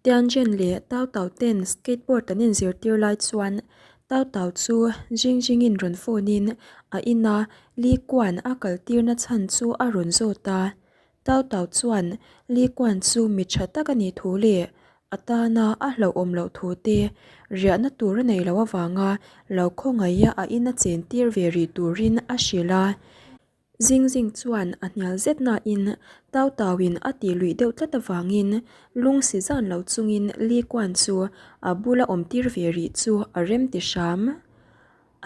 Tianjin leh Tao Tao ten skateboard an inzirtir lai chuan Tao Tao chu Jing Jingin rawn phone in a ina Li Kuan a kaltirna chhan chu a rawn zawt a. Tao Tao chuan Li Kuan chu mi tha tak a nih thu leh a tana a hlauhawm loh thu te riahna tur a nei loh avanga lo khawngaih a ina chentir ve rih turin a hrilh a. Zing zing chuan a hnial zet nain Tau Tauin a tih luih deuh tlat avangin lung si zan lo chungin Li Kuan chu a bula awm tir ve rih chu a rem ti hram.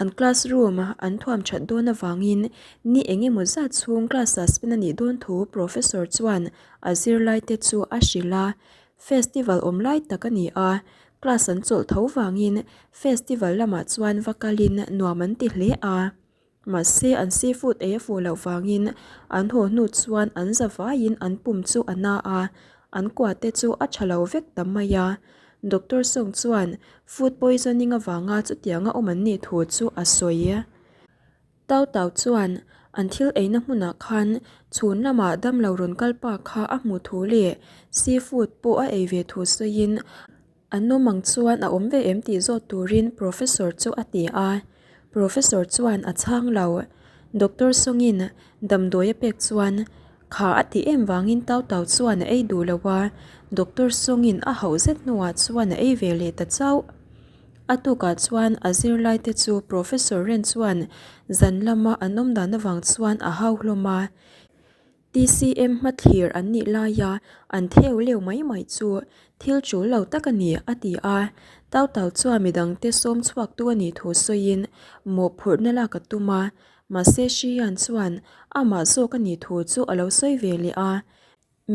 An classroom an thuam that dawn avangin ni eng emaw zat chhung class suspend a nih dawn thu professor chuan a zirlaite chu a hrilh a. Festival awm lai tak a ni a, class an chawlh tho vangin festival lamah chuan va kalin nuam an ti hle a. Mahse, an seafood ei a fuh loh vangin an haw hnu chuan an za vaiin an pum chu a na a, an kua te chu a tha lo vek ta mai a. Doctor Song chuan food poisoning avanga chutianga awm an nih thu chu a sawi. Tau Tau chuan an thil eina hmunah khan chhun lamah damlo rawn kal pa kha a hmuh thu leh seafood pawh a ei ve thu sawiin An awm ang chuan a awm ve em tih zawt turin Professor chu a ti a. Professor chuan a chhang lo. Doctor Songin damdawi a pek chuan kha a tih em vangin Tau Tau chuan a ei duh lo a, Doctor Songin a hauh zet hnuah chuan a ei ve leh ta chauh. A tukah chuan a zirlai te chu Professor Ren chuan zan lama an awm dan avang chuan a hau hlawm a. TCM hmathlir an nih laia an theu leu mai mai chu thil tul lo tak a ni, a ti a. Tau Tau chuan midangte sawm chhuaktu a nih thu sawiin mawhphurhna lak a tum a, mahse Shiyan chuan amah zawk a nih thu chu a lo sawi ve leh a.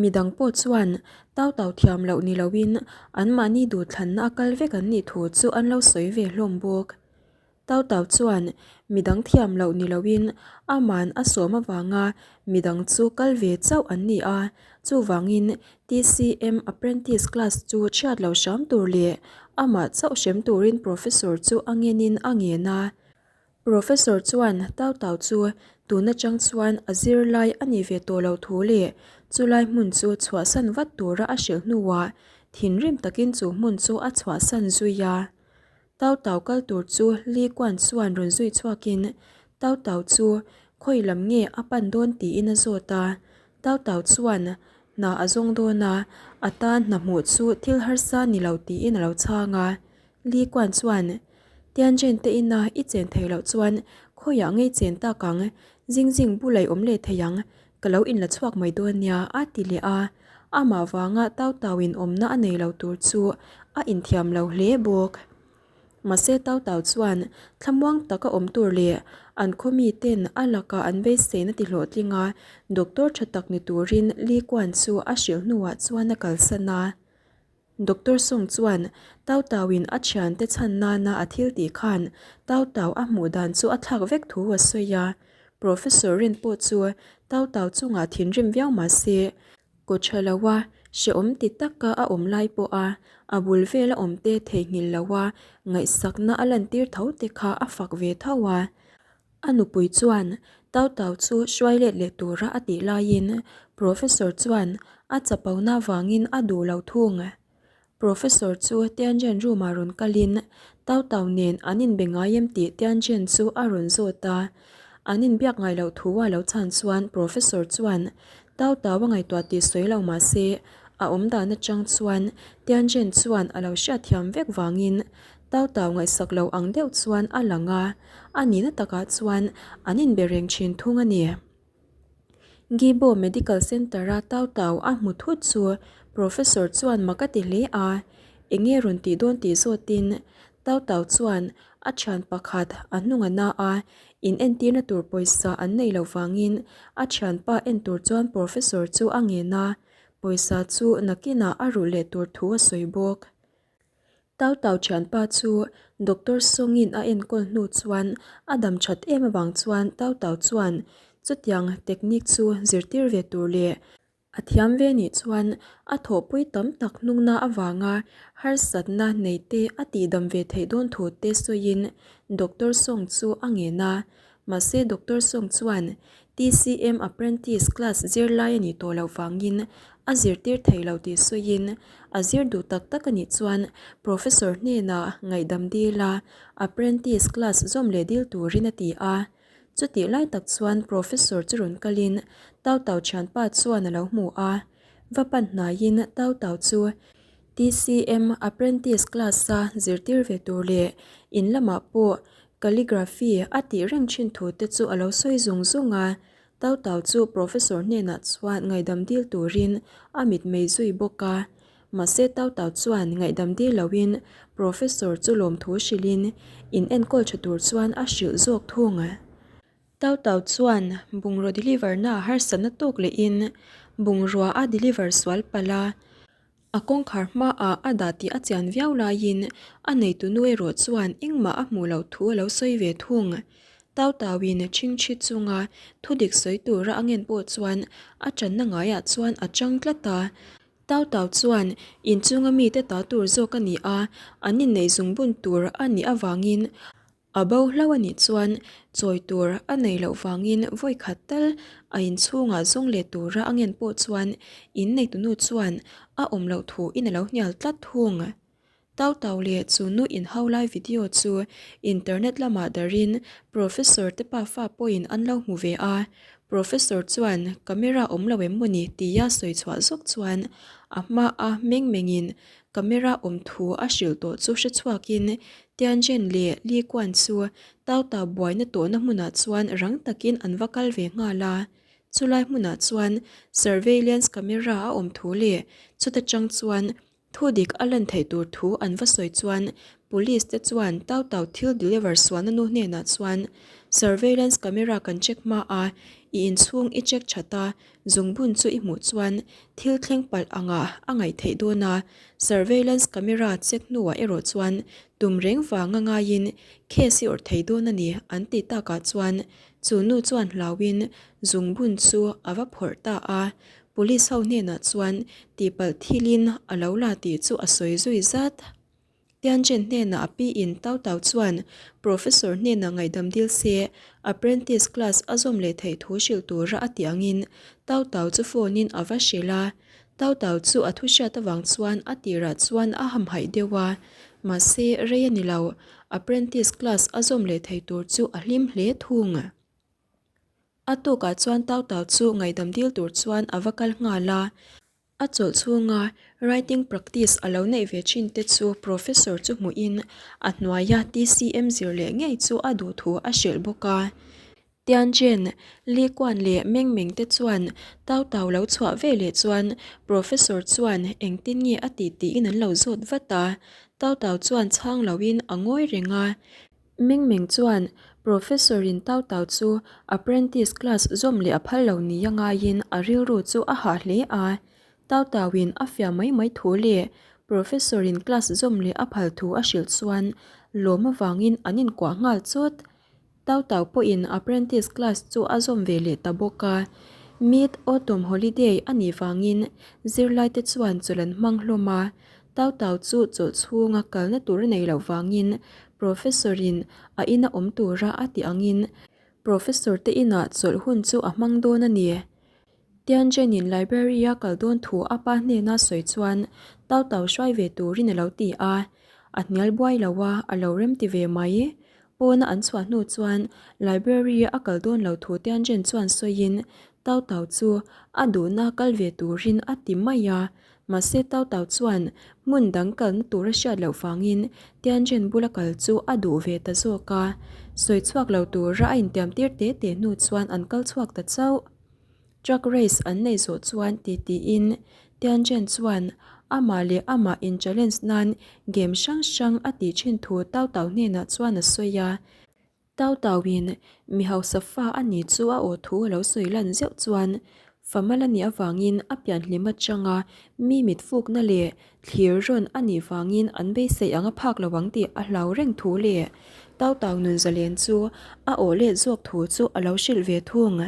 Midang pawh chuan Tau Tau thiam loh ni loin anmahni duhthlanna a kal vek an nih thu chu an lo sawi ve hlawm bawk. Tau Tau chuan midang thiam loh ni loin aman a sawm avanga midang chu kal ve chauh an ni a, chuvangin TCM Apprentice class chu chhiat lo hram tur leh amah chauh hrem turin Professor chu a ngenin a ngen a. Professor chuan Tau Tau chu tun atang chuan a zirlai a nih ve tawh loh thu leh chulai hmun chu chhuahsan vat tura a hrilh hnuah thinrim takin chu hmun chu a chhuahsan zui a. Tau Tau kal tur chu Li Kuan chuan rawn zui chhuakin Tau Tau chu khawi lam nge a pan dawn tiin a zawt a. Tau Tau chuan hna a zawng dawn a, a tan hna hmuh chu thil harsa ni lo tiin a lo chhang a. Li Kuan chuan, Tianjin te ina i chen thei loh chuan khawiah ngei chen tak ang, zing zing bulai awm leh thei ang, ka lo inla chhuak mai dawn nia a ti leh a, amah vanga Tau Tau in awmna a nei lo tur chu a inthiam lo hle bawk. Mahse Tau Tau chuan thlamuang taka awm tur leh an khaw mi ten a lakah an beiseina ti hlawhtling a, doctor tha tak ni turin Li Kuan chu a hrilh hnuah chuan a kalsan a. Doctor Song chuan Tau Tau in a thiante chhan nana a thil tih khan Tau Tau a hmuh dan chu a thlak vek thu a sawi a. Professor Rin pawh chu Tau Tau chungah thinrim viau mah se, kaw tha lo a, hrehawm ti taka a awm lai pawha a bul vela awmte theihnghilh lo a ngaihsakna a lantir tho te kha a fak ve tho a. A nupui chuan Tau Tau chu hruai let leh tura a tih laiin Professor chuan a chapona vangin a duh lo thung. Professor chu Tianjin room ah rawn kalin Tau Tau nen an inbe ngai em tih Tianjin chu a rawn zawt a. An inbiak ngai loh thu a lo chhan chuan Professor chuan Tau Tau a ngaihtuah tih sawi lo mah se a awm dan atang chuan Tianjin chuan a lo hriatthiam vek vangin Tau Tau ngaihsak lo ang deuh chuan a lang a, a nihna takah chuan an inbe reng thin thung a ni. Gibo Medical Centre-a Tau Tau a hmu thut chu Professor chuan mak a ti hle a, eng nge rawn tih dawn tih zawtin Tau Tau chuan a thian pakhat a hnung a na a, in entirna tur pawisa an nei lo vangin a thianpa en tur chuan Professor chu a ngen a, pawisa chu nakinah a rulh leh tur thu a sawi bawk. Tau Tau thianpa chu Doctor Songin a enkawl hnu chuan a dam that em avang chuan Tau Tau chuan chutiang technique chu zirtir ve tur leh a thiam ve nih chuan a thawhpui tam tak hnungna avanga harsatna nei te a tihdam ve theih dawn thu te sawiin Doctor Song chu a ngen a. Mahse Doctor Song chuan TCM Apprentice class zirlai a nih tawh loh vangin a zirtir thei lo tih sawiin a zir duh tak tak a nih chuan Professor hnenah ngaihdam dil a Apprentice class zawm leh dil turin a ti a. Chutih lai tak chuan Professor chu rawn kalin Tau Tau thianpa chuan a lo hmu a, va pan hnaiin Tau Tau chu TCM Apprentice class a zirtir ve tur leh in lamah pawh Calligraphy a tih reng thin thu te chu a lo sawi zung zung a, Tau Tau chu Professor hnenah chuan ngaihdam dil turin a mitmei zui bawk a. Mahse Tau Tau chuan ngaihdam dil loin Professor chu lawmthu hrilhin in enkawl tha tur chuan a hrilh zawk thung. Tau Tau chuan bungraw deliver na harsatna tawk lehin bungrua a deliver sual palh a. A kawngkhar hmaah a dah tih a chian viau laiin a neitu nu erawh chuan engmah a hmuh loh thu a lo sawi ve thung. Tau Tauin chhingchhi chunga thudik sawi tura a ngen pawh chuan a channa ngaiah chuan a chang tlat a. Tau Tau chuan inchunga mite ta tur zawk a ni a, an inneih zungbun tur a nih avangin A bo hlauh a nih chuan chawi tur a nei loh vangin vawi khat tal a inchhungah zawng leh tura a ngen pawh chuan inneitunu chuan a awm loh thu in a lo hnial tlat thung. Tau Tau leh chu nu inhau lai video chu internet lamah darin Professor te pafa pawhin an lo hmu ve a, Professor chuan camera awm lo em mawni tia sawi chhuah zawk chuan a hmaa meng mengin Camera awm thu a hrilh tawh chu hre chhuakin Tianjin leh Li Kuan chu Tau Tau buaina tawhna hmunah chuan rang takin an va kal ve nghal a. Chulai hmunah chuan surveillance camera a awm thu leh chuta chang chuan thu dik a lan theih tur thu an va sawi chuan Police te chuan Tau Tau thil deliver sualna nu hnenah chuan surveillance camera kan check hma a, i inchhung i check that a, Zungbun chu i hmuh chuan thil thleng palh angah a ngaih theih dawn a, surveillance camera check hnuah erawh chuan tum reng vanga ngaiin case i awrh thei dawn a ni an tih takah chuan chu nu chuan hlauhin zungbun chu a va phawrh ta a, police ho hnenah chuan tihpalh thilin a lo la tih chu a sawi zui zat. Tianchen hnenah a pi in Tau Tau chuan Professor hnenah ngaihdam dil se apprentice class a zawm leh theih thu hrilh tura a tih angin Tau Tau chu phone in a va hrilh a. Tau Tau chu a thu hriat avang chuan a tirah chuan a hamhaih deuh a, mahse rei a ni lo, apprentice class a zawm leh thei tur chu a hlim hle thung. A tukah chuan Tau Tau chu ngaihdam dil tur chuan a va kal nghal a. A chawlh chhunga writing practice a lo neih ve thin te chu Professor chu hmuhin a hnuaia TCM zir leh ngei chu a duh thu a hrilh bawk a. Tianchen, Li Kuan leh Meng Meng te chuan Tau Tau lo chhuah ve leh chuan Professor chuan engtin nge a tih tiin an lo zawt vat a. Tau Tau chuan chhang loin a ngawi reng a. Meng Meng chuan Professor in Tau Tau chu apprentice class zawm leh a phal lo nia ngaiin a rilru chu a hah hle a. Tau Tau in a fiah mai mai thu leh Professor in class zawm leh a phal thu a hrilh chuan lawm avangin an inkuah nghal chawt. Tau Tau pawhin apprentice class chu a zawm ve leh ta bawk a. Mid Autumn holiday a nih vangin zirlaite chuan chawlh an hmang hlawm a. Tau Tau chu chawlh chhunga kalna tur a nei loh vangin Professor in a ina awm tura a tih angin Professor te inah chawlh hun chu a hmang dawn a ni. Tianchen in library a kal dawn thu a pa hnena sawi chuan Tau Tau hruai ve turin a lo ti a, a hnial buai lo a, a lo rem ti ve mai. Pawna an chhuah hnu chuan library a kal dawn lo thu Tianchen chuan sawiin Tau Tau chu a duhna kal ve turin a ti mai a, Mahse Tau Tau chuan hmun dang kalna tur a hriat loh vangin Tianjin bula kal chu a duh ve ta zawk a. Sawi chhuak lo tura a intiam tir te te hnu chuan an kal chhuak ta chauh. Truck race an nei zawh chuan ti tiin Tianjin chuan amah leh amah in challenge nan game hrang hrang a tih thin thu Tau Tau hnenah chuan a sawi a. Tau Tauin mi hausa fa a ni chu a aw thu a lo sawi lan zeuh chuan Famal a nih avangin a pianhlim atanga mi mit fukna leh thlir rawn a nih vangin an beisei ang a phak lo ang tih a hlau reng thu leh Tau Tau nun zalen chu a aw let zawk thu chu a lo hrilh ve thung.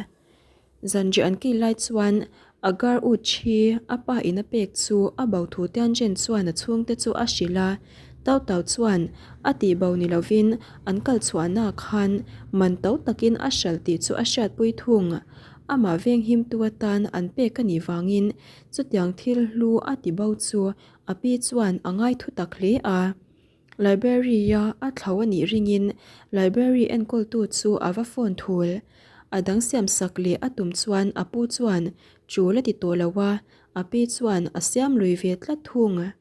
Zanriah an kil lai chuan Agar Uch hi a pa in a pek chu a bo thu Tianjin chuan a chhungte chu a hrilh a. Tau Tau chuan a tihbo ni lovin an kal chhuahnaah khan man to takin a hralh tih chu a hriatpui thung. Amah venghimtu atan an pek a nih vangin chutiang thil hlu a tibo chu a pi chuan a ngai thu tak hle a. Library-a a thlo a nih ringin library enkawltu chu a va phone thul. A dang siamsak leh a tum chuan a pu chuan tul a ti tawh lo a, a pi chuan a siam lui ve tlat thung.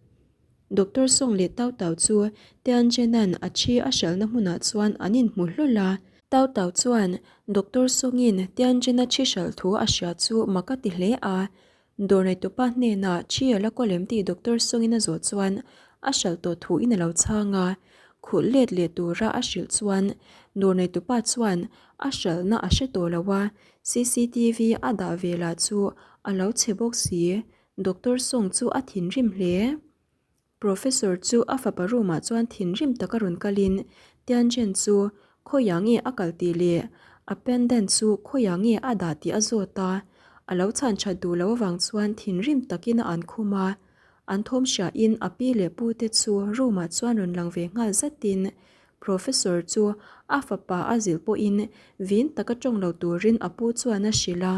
Doctor Song leh Tau Tau chu Tianzhen-a'n a thi a hralhna hmunah chuan an inhmu hlawl a. Tau Tau chuan Doctor Song-in Tianzhen-a thi hralh thu a hria chu mak a ti hle a. Dawr neitupa hnenah thi a la kawl em tih Doctor Song-in a zawh chuan a hralh tawh thuin a lo chhang a. Khulh let leh tura a hrilh chuan dawr neitupa chuan a hralhna a hre tawh lo a, CCTV a dah ve lah chu a lo chhe bawk si. Doctor Song chu a thinrim hle. Professor chu a fapa room ah chuan thinrim taka rawn kalin Tianzhen chu khawiah nge a kal tih leh a pendant chu khawiah nge a dah tih a zawt a. A lo chhan that duh loh avang chuan thinrim takin a an khum a. An thawm hriain a pi leh pu te chu room ah chuan rawn lang ve nghal zatin Professor chu a fapa a zilh pawhin vin taka tawng lo turin a pu chuan a hrilh a.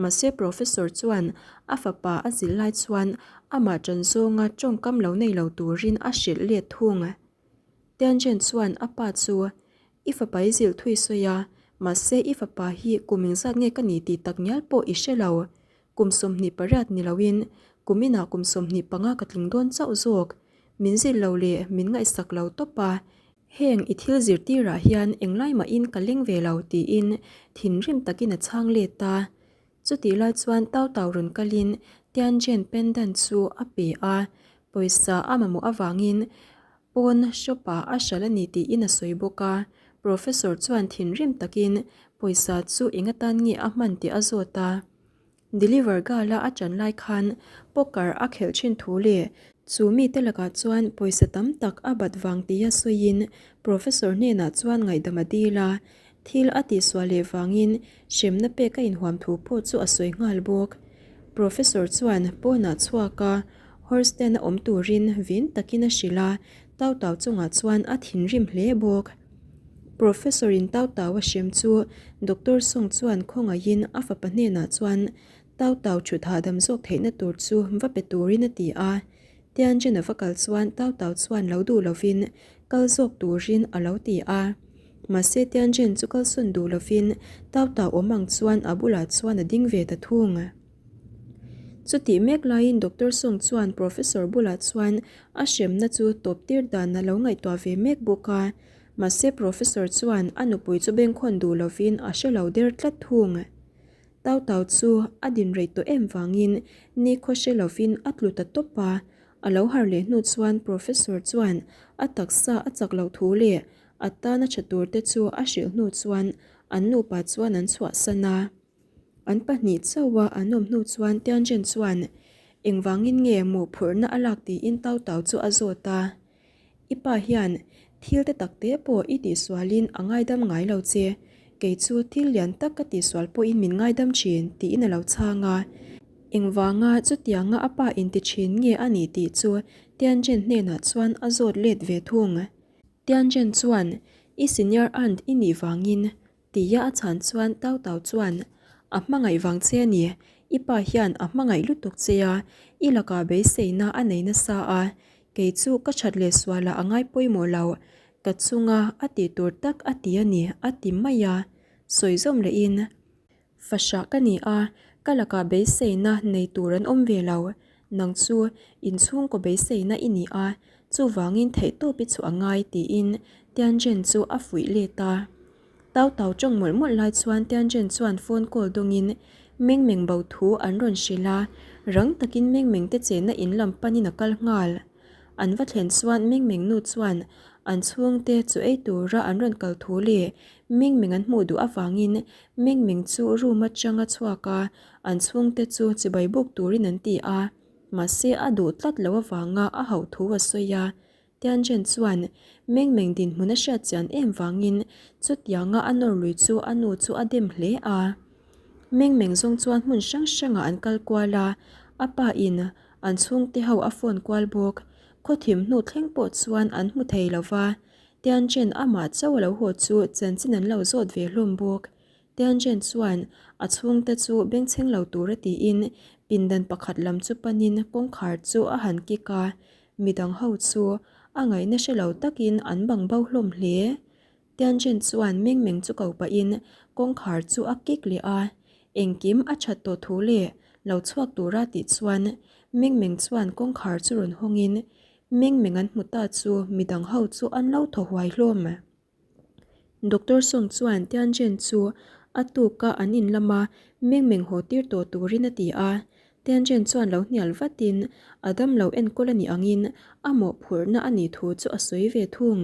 Mahse Professor chuan a fapa a zilh lai chuan amah ṭan zawnga ṭawngkam lo nei lo turin a hrilh let thung. Tianzhen chuan a pa chu, I fapa i zilh thui sawi a, mahse i fapa hi kum engzat nge ka ni tih tak ngial pawh i hre lo. Kum 28 ni loin kum inah kum 25 ka tling dawn chauh zawk. Min zilh lo leh min ngaihsak lo tawp a, Heng i thil zirtirah hian englai mahin ka leng ve lo tiin thinrim takin a chhang let a. Chutih lai chuan Tau Tau rawn kalin Tianzhen pendant chu a pe a, pawisa a mamawh avangin pawn shop-ah a hralh a ni tiin a sawi bawk a. Professor chuan thinrim takin pawisa chu eng atan nge a hman tih a zawt a. Deliver Gala a ṭan lai khan poker a khelh ṭhin thu leh chu mite lakah chuan pawisa tam tak a bat vang tia sawiin Professor hnenah chuan ngaihdam a dil a, thil a tihsual leh vangin hremna pek a inhuam thu pawh chu a sawi nghal bawk. Professor chuan pawnah chhuak a, horse stand a awm turin vin takin a hrilh a, Tau Tau chungah chuan a thinrim hle bawk. Professor in Tau Tau a hrem chu Doctor Song chuan khawngaihin a fapa hnenah chuan Tau Tau thut hahdam zawk theihna tur chu va pe turin a ti a. Tianjin a va kal chuan Tau Tau chuan lo duh lovin kal zawk turin a lo ti a. Mahse Tianjin chu kalsawn duh lovin Tau Tau awm ang chuan a bulah chuan a ding ve ta thung. Chutih mek laiin Doctor Song chuan Professor bulah chuan a hremna chu tawp tir dan a lo ngaihtuah ve mek bawk a. Mahse Professor chuan a nupui chu bengkhawn duh lovin a hre lo der tlat thung. Tau Tau chu a din rei tawh em vangin nikhaw hre lovin a tlu ta tawp a. A lo har leh hnu chuan Professor chuan a taksa a chak loh thu leh a tana tha tur te chu a hrilh hnu chuan an nupa chuan an chhuahsan a. An pahnih chauha an awm hnu chuan Tianzhen chuan engvangin nge mawhphurhna a lak tiin Tau Tau chu a zawt a. I pa hian thil te tak te pawh i tihsualin a ngaidam ngai lo che, kei chu thil lian tak ka tihsual pawhin min ngaidam thin tiin a lo chhang a. Engvanga chutianga a pa inti thin nge a nih tih chu Tianzhen hnenah chuan a zawt let ve thung. Tianzhen chuan i senior aunt i nih vangin Tia a chhan chuan Tau Tau chuan, A hmangaih vang che a ni, i pa hian a hmangaih lutuk che a, i lakah beiseina a nei nasa a, kei chu ka that leh sualah a ngai pawimawh lo, ka chunga a tih tur tak a ti a ni, a ti mai a. Sawi zawm lehin, Fahrah ka ni a, ka lakah beiseina nei tur an awm ve lo, nang chu inchhungkaw beiseina i ni a, chuvangin theihtawp i chhuah a ngai tiin Tianzhen chu a fuih let a. Tau Tau tawng mawlh mawlh lai chuan Tianzhen chuan phone call dawngin Meng Meng bo thu an rawn hrilh a, rang takin Meng Meng te chenna in lam panin a kal nghal. An va thlen chuan Meng Meng nu chuan an chhungte chu ei tura an rawn kal thu leh Meng Meng an hmuh duh avangin Meng Meng chu room atanga chhuak a, an chhungte chu chibai buk turin an ti a. Mahse a duh tlat lo avanga a hauh thu a sawi a. Tianzhen chuan Meng Meng dinhmun a hriat chian em vangin chutianga a nawr lui chu a nu chu a dem hle a. Meng Meng zawng chuan hmun hrang hrangah an kal kual a, a pa in an chhungte ho a phone kual bawk. Khawthim hnu thleng pawh chuan an hmu thei lo va, Tianchen amah chauh a lo haw chu chanchin an lo zawt ve hlawm bawk. Tianchen chuan a chhungte chu bengchheng lo tura tiin pindan pakhat lam chu panin kawngkhar chu a han kik a, midang ho chu a ngaihna hre lo takin an bang bo hlawm hle. Tianchen chuan meng meng chu ko pahin kawngkhar chu a kik leh a, engkim a that tawh thu leh lo chhuak tura tih chuan meng meng chuan kawngkhar chu rawn hawngin meng meng an hmu ta chu midang ho chu an lo thaw huai hlawm. Doctor Song chuan Tianchen chu a tuka an in lama meng meng haw tir tawh turin a ti a, Tianchen chuan lo hnial vatin a damlo enkawl a nih angin a mawhphurhna a nih thu chu a sawi ve thung.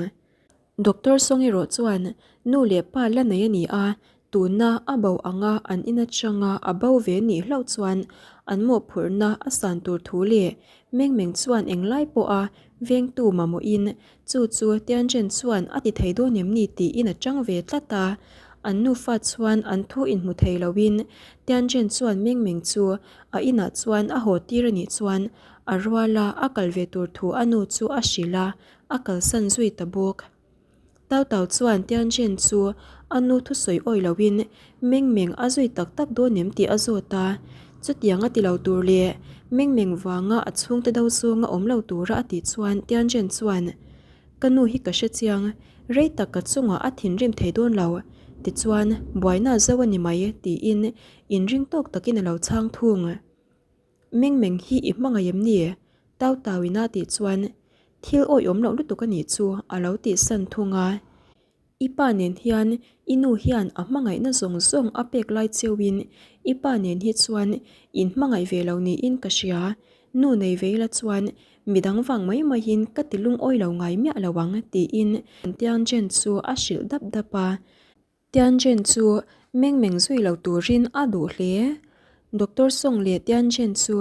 Doctor Song erawh chuan nu leh pa la nei a ni a, tuna a bo anga an in atanga a bo ve nih hlauh chuan an mawhphurhna a san tur thu leh Meng Meng chuan englai pawha vengtu mamawhin chu chu Tianchen chuan a ti thei dawn em ni tiin a chang ve tlat a. An nufa chuan an thu inhmu thei loin Tianchen chuan Meng Meng chu a inah chuan a haw tir a nih chuan a ruala a kal ve tur thu a nu chu a hrilh a, A kalsan zui ta bawk. Tau Tau chuan Tianjin chu a nu thusawi awi loin Meng Meng a zui tak tak dawn em tih a zawt a. Chutiang a ti lo tur leh Meng Meng vanga a chhungte do zawnga awm lo tura a tih chuan Tianjin chuan, Ka nu hi ka hre chiang, rei tak ka chungah a thinrim thei dawn lo, tichuan buaina zo a ni mai tiin inring tawk takin a lo chhang thung. Meng meng hi i hmangaih em ni? Tau tau in a tih chuan thil awih awm loh lutuk a nih chu a lo tih san thung a. I pa nen hian i nu hian a hmangaihna zawng zawng a pek lai cheu in i pa nen hi chuan in hmangaih ve lo niin ka hria. Nu nei ve ila chuan midang vang mai mai in ka ti lungawi lo ngai miah lo ang tiin Tianchen chu a hrilh dap dap a. Tianchen chu meng meng zui lo turin a duh hle. Doctor Song leh Tianchen chu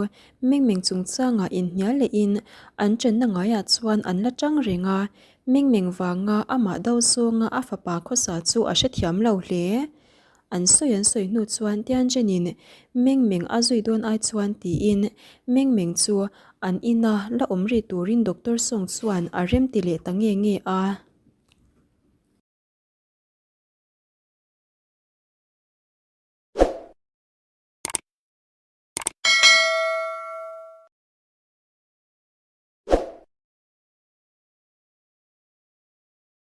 meng meng chungchangah inhnial lehin an channa ngaiah chuan an la tang reng a, meng meng vanga amah do zawnga a fapa khawsa chu a hrethiam lo hle. An sawi an sawi hnu chuan Tianchen-in meng meng a zui dawn ai chuan tiin meng meng chu an ina la awm rih turin Doctor Song chuan a remti leh ta nge nge a.